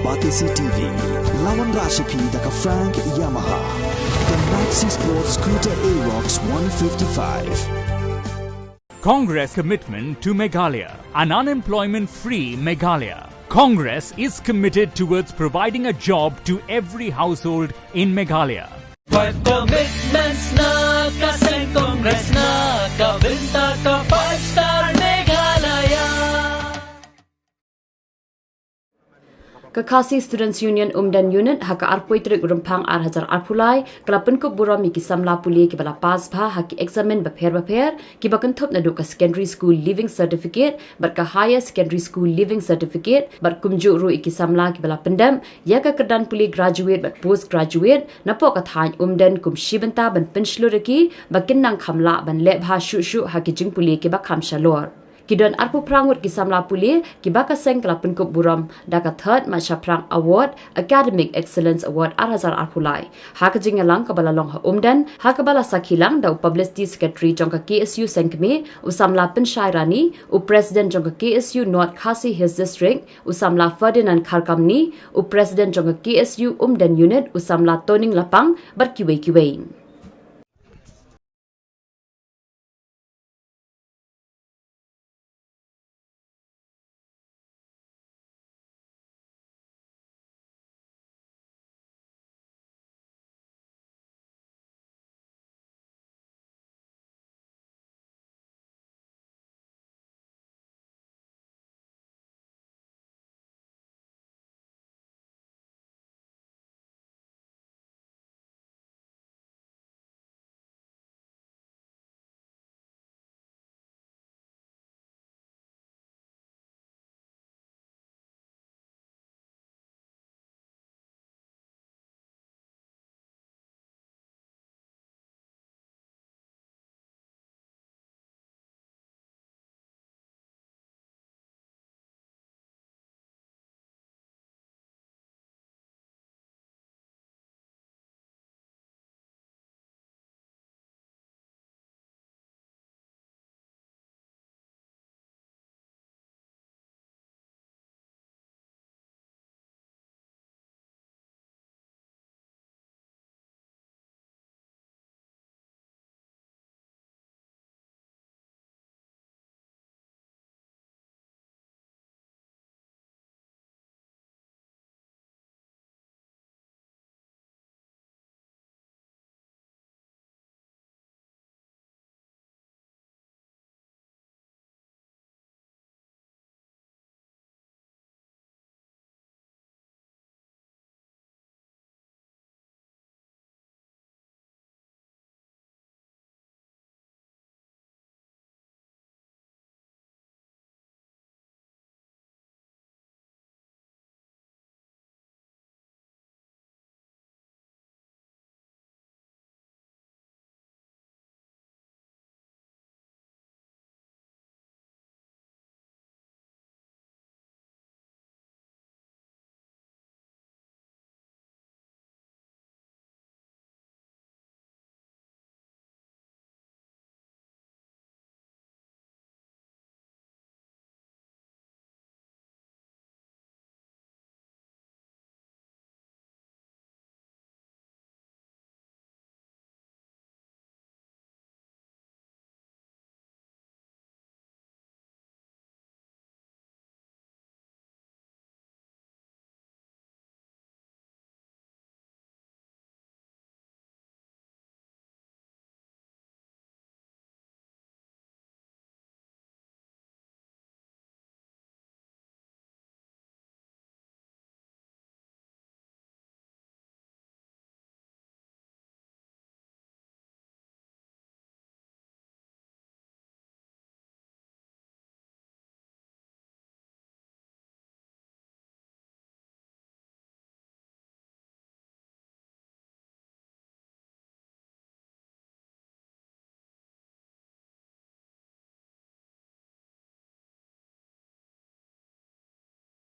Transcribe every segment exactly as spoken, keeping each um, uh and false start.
Batesi T V, lawan Rashipi da ka Frank Yamaha. The Maxi Sport Scooter Aerox one fifty-five. Congress commitment to Meghalaya, an unemployment-free Meghalaya. Congress is committed towards providing a job to every household in Meghalaya. Five commitments na ka seng Congress na ka bynta ka five star Meghalaya. Ka Khasi Students Union Umden Unit ha ka arphew tarik Rymphang ar hajar arphew lai ka la pynkup burom ïa ki samla pule kiba la pass bha ha ki eksamin bapher bapher kiba kynthup naduh ka Secondary School Leaving Certificate bad ka Higher Secondary School Leaving Certificate bad kumjuh ruh ïa ki samla kiba la pyndep ïa ka kyrdan pule Graduate bad Post Graduate napoh ka thaiñ Umden kum shi bynta ban pynshlur ïa ki ba kin nang kham lah ban leh bha shuh shuh ha ki jingpule kiba kham shalor. Ki don arphew phra ngut ki samla pule kiba ka seng ka la pynkup burom da ka third Machaphrang Award, Academic Excellence Award ar hajar arphew lai. Ha ka jingïalang kaba la long ha Umden, ha kaba la sakhi lang da u Publicity Secretary jong ka K S U Sengkmie, u samla Pynshai Rani, u President jong ka K S U North Khasi Hills District, u samla Ferdinand Kharkamni, u President jong ka K S U Umden Unit, u samla Toning Lapang, bad kiwei kiwei.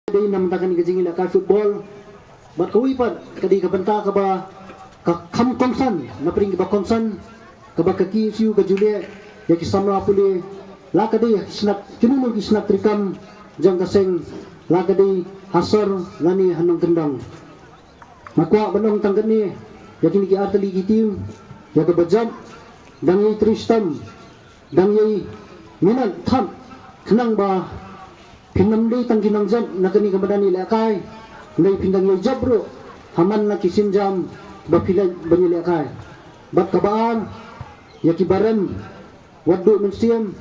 Dei na bynta kane ka jingïalehkai football. Bad kawei pat ka dei ka bynta kaba ka kham kongsan na pdeng kiba kongsan kaba ka K S U ka ju leh ïa ki samla pule la ka dei ha ki shnat, kino kino ki shnat treikam jong ka seng la ka dei ha sor lane ha nongkyndong. Nga kwah ban ong tang katne ïa kine ki artylli ki team, ïa kaba jop dang ïai trei shitom, dang ïai minot thap, khnang ba phin ym dei tang ki nongjop na kane ka madan ïalehkai, hynrei phin dang ïai jop ruh ha man la ki sienjam ba phi leit ban ïalehkai. Bad kaba ar, ïa ki barem, wat duh mynsiem,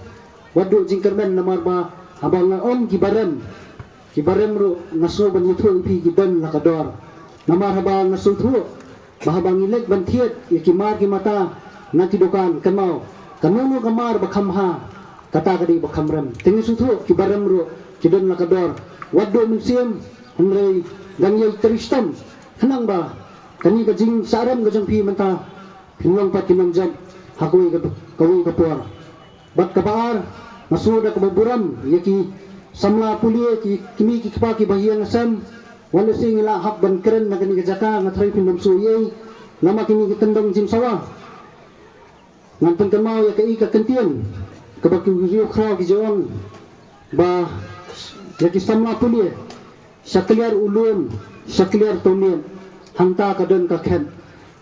wat duh jingkyrmen, namar ba haba nga ong ki barem, ki barem ruh nga sngew ban ïathuh ïa phi ki don la ka dor. Namar haba nga sngewthuh ba haba ngi leit ban thied ïa ki mar ki mata na ki dukan, kynmaw, kano kano ka mar ba kham bha, kata ka dei ba kham rem. Te ngi sngewthuh ki barem ruh ki don la ka dor. Wat duh mynsiem, hynrei dang ïai trei shitom khnang ba kane ka jingsahrem ka jong phi mynta phin long pat ki nongjop ha kawei ka, kawei ka por. Bad kaba ar, nga sngew da kaba burom ïa ki samla pule, ki kmie ki kpa kiba ïeng ha sem. Wat lehse ngi la hap ban kren na kane ka jaka, nga tharai phin ym shu ïeit, namar kine ki kyndong jingsawa. Ngan pynkynmaw ïa kaei ka kyntien kaba ki riewkhraw ki ju ong ba ïa ki samla pule, sha kliar u lum, sha kliar u miet, hangta ka don ka khet.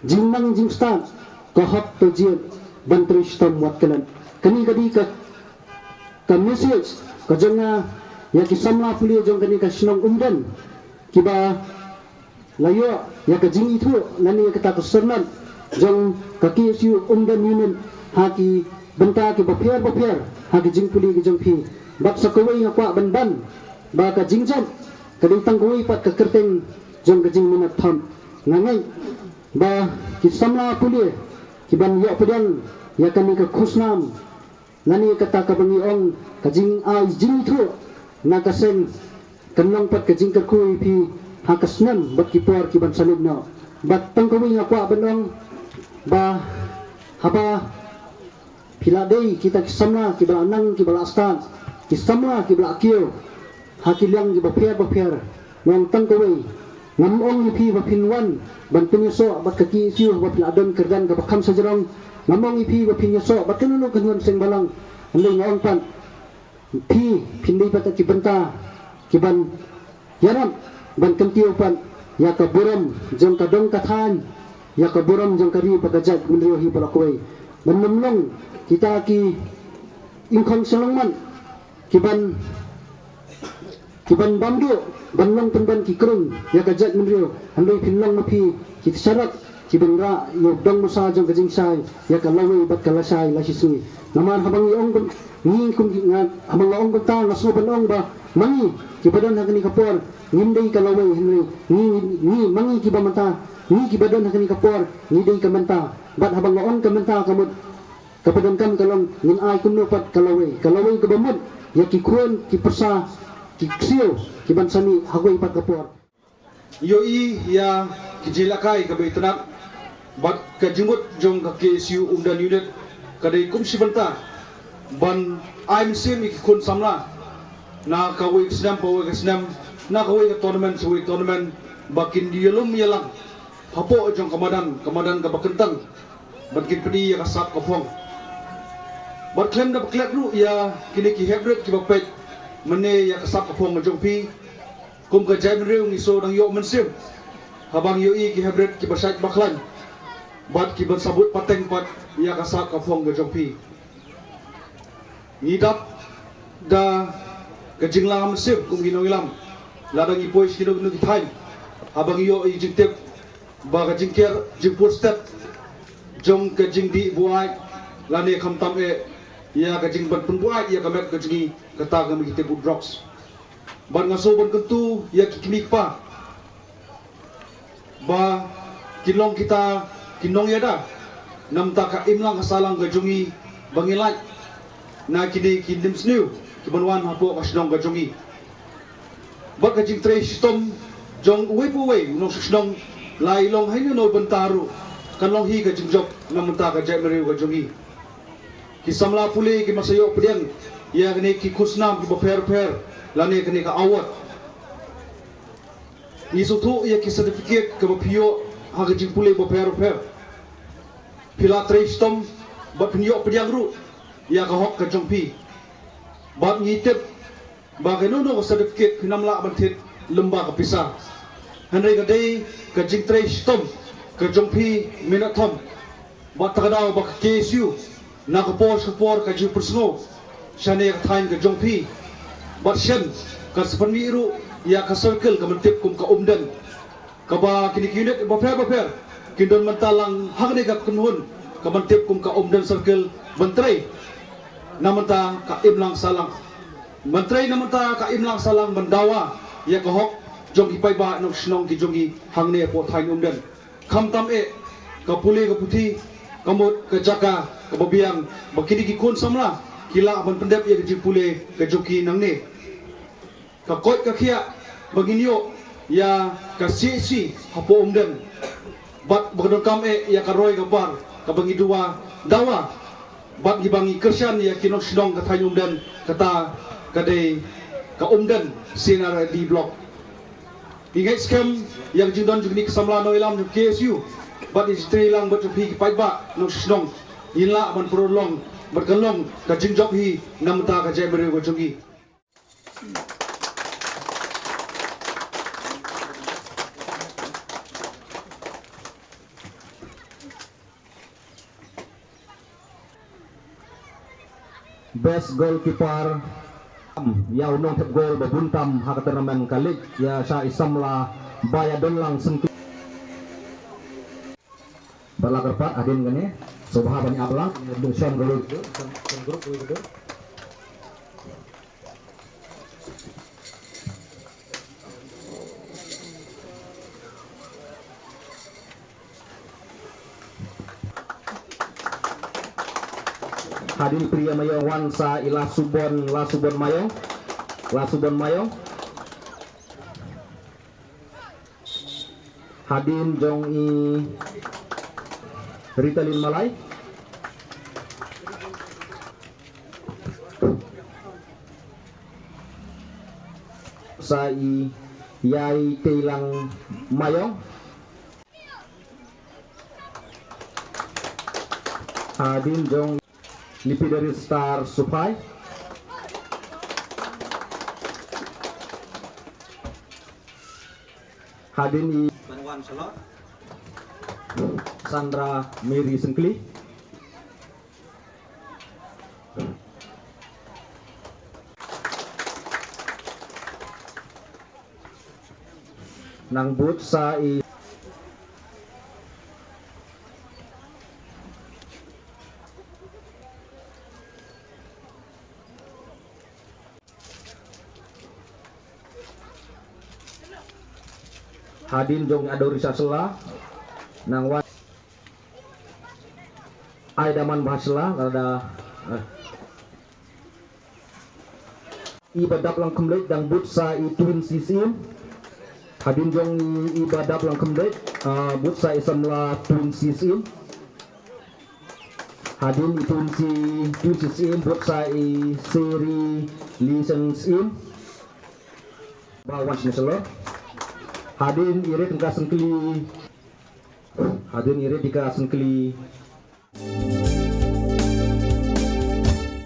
Jingnang jingstad, ka hok ka jied, ban trei shitom wat klet. Kane ka dei ka, ka message ka jong nga ïa ki samla pule jong kane ka shnong Umden, kiba la ïoh ïa ka jingithuh lane ïa kata ka syrnat jong ka K S U Umden Unit ha ki bynta kiba pher ba pher ha ki jingpule ki jong phi. Bad sa kawei nga kwah ban ban ba ka jingjop ka dei tang kawei pat ka kyrteng jong ka jingminot thap. Nga ngeit ba ki samla pule ki ban ïoh pdiang ïa kane ka khusnam lane kata kaba ngi ong ka jingai jingithuh na ka seng, kan long pat ka jingkyrkhu ïa phi ha ka snem bad ki por ki ban sa leit noh. Bad tang kawei nga kwah ban ong ba haba phi la dei kita ki samla kiba la nang, kiba la stad, ki samla kiba la kiew ha ki liang kiba pher ba pher, nga ong tang kawei, ngam ong ïa phi ba phin wan ban pynïasoh bad ka K S U ba phi la don kyrdan kaba kham shajrong. Ngam ong ïa phi ba phin ïasoh bad kano kano ka seng balang. Hynrei nga ong pat, phi phin dei pat ki bynta ki ban ïarap ban kyntiew pat ïa ka burom jong ka dong ka thaiñ, ïa ka burom jong ka ri bad ka jaitbynriew hi baroh kawei. Ban ym long kita ki ingkhong shalongmat ki ban, ki ban bam duh ban long pynban ki krung ïa ka jaitbynriew, hynrei phin long ma phi ki tshara ki ban rah ïa u dong masa jong ka jingshai ïa ka lawei bad ka lashai lashisngi. Namar haba ngi ong kum, ngi kum ki nga, haba nga ong kumta nga sngew ban ong ba ma ngi kiba don ha kane ka por ngim dei ka lawei, hynrei ngi, ngi ma ngi kiba mynta, ngi kiba don ha kane ka por ngi dei ka mynta. Bad haba nga ong ka mynta ka mut, kaba donkam ka long ngin ai kumno pat ka lawei, ka lawei kaba mut ïa ki khun ki pyrsa ki ksiew ki ban sa mih ha kawei pat ka por. Ïohi ïa ki jingïalehkai kaba itynnad bad ka jingmut jong ka K S U Umden Unit ka dei kum shi bynta ban ai mynsiem ïa ki khun samla na kawei ka snem pa kawei ka snem, na kawei ka tournament sha kawei ka tournament, ba kin ïalum ïalang hapoh jong ka madan, ka madan kaba kyntang, ban kin pyni ïa ka sap ka phong. Bad khlem da ba klet ruh ïa kine ki heprit kiba peit mynne ïa ka sap ka phong ka jong phi, kum ka jaitbynriew ngi shu dang ïoh mynsiem haba ngi ïohi ki heprit kiba shait ba khlaiñ bad kiba sa bud pateng pat ïa ka sap ka phong ka jong phi. Ngi dap da ka jingla mynsiem kum ki nongïalam lada ngi poi sha kino kino ki thaiñ, haba ngi ïohi jingtip ba ka jingker jingpur stet jong ka jingdih buaid lane khamtam eh ïa ka jingban pynbuaid ïa ka met ka jong ngi, kata ka mut ki tip u drugs. Bad nga shu ban kyntu ïa ki kmie ki kpa ba kin long kita ki nongïada na bynta ka imlang ka sahlang ka jong ngi, ba ngi lait na kine ki nimsniew ki ban wan hapoh ka shnong ka jong ngi. Bad ka jingtrei shitom jong uwei pa uwei u nongshong shnong, la i long ha ino ino bynta ruh, kan long hi ka jingjop na bynta ka jaitbynriew ka jong ngi. Ki samla pule ki masa ïoh pdiang ïa kine ki khusnam kiba pher pher lane kine ka award. Ngi sngewthuh ïa ki certificate kaba phi ïoh ha ka jingpule bapher bapher. Phi la trei shitom bad phin ïoh pdiang ruh ïa ka hok ka jong phi. Bad ngi tip Ba kano kano ka certificate phin ym lah ban thied lymda ka pisa. Hynrei ka dei ka jingtrei shitom ka jong phi minot thom. Bad ta ka daw ba ka K S U na ka por sha ka por ka ju pynsngew shane ka thaiñ ka jong phi. Bad shen ka sa pynmih ruh ïa ka circle ka ban tip kum ka Umden. Kaba kine ki unit bapher bapher kin don mynta lang hangne ka kynhun ka ban tip kum ka Umden Circle ban trei na mynta ka imlang sahlang. Ban trei na mynta ka imlang sahlang ban dawa ïa ka hok jong ki paidbah nongshong shnong ki jong ngi hangne hapoh thaiñ Umden. Khamtam eh ka pule ka puthi, ka mut ka jaka kaba biang ba kine ki khun samla ki lah ban pyndep ïa ka jingpule ka jong ki nangne. Ka koit ka khiah ba ngin ïoh ïa ka C H C hapoh Umden. Bad ba ka donkam eh ïa ka roi ka par kaba ngi dawa, dawa. Bad ngi ba ngi kyrshan ïa ki nongshong shnong ka thaiñ Umden, kata ka dei ka Umden C and R D Block. Ngi ngeit skhem ïa ka jingdon jong kine ki samla nongïalam jong K S U bad ïa ka jingtrei lang bad jong phi ki paidbah nongshong shnong, ngin lah ban pynurlong bad kan long ka jingjop hi na mynta ka jaitbynriew ka jong ngi. Best goalkeeper, ïa u nongthep goal ba bun tam ha ka tournament ka leit ïa sha i samla Baïadonlang Syngkli. Ba la kyrpad hadien kane, sngewbha ban ïa blang, shon group. Hadien Priya Mayong wan sa i Lasubon, Lasubon Mayong. Lasubon Mayong. Hadien jong i Ritalin Malai. Sa i Yai Teilang Mayong. Hadien jong Lipidari Star Suphai. Hadien i Sandra Mary Syngkli. Nang bud sa i Hadien jong i Adori Sasela. Nang wan. Ai daman bha sela, lada, eh. I Badap Langkhymleit dang bud sa i Twin C C M. Hadien jong i Badap Langkhymleit, ah, bud sa i samla Twin C C M. Hadien i Twin C, Twin C C M bud sa i Seri Lisen C M. Ba wan sini selo. Hadien i Rit Engka Syngkli. Hadien i Rit Engka Syngkli.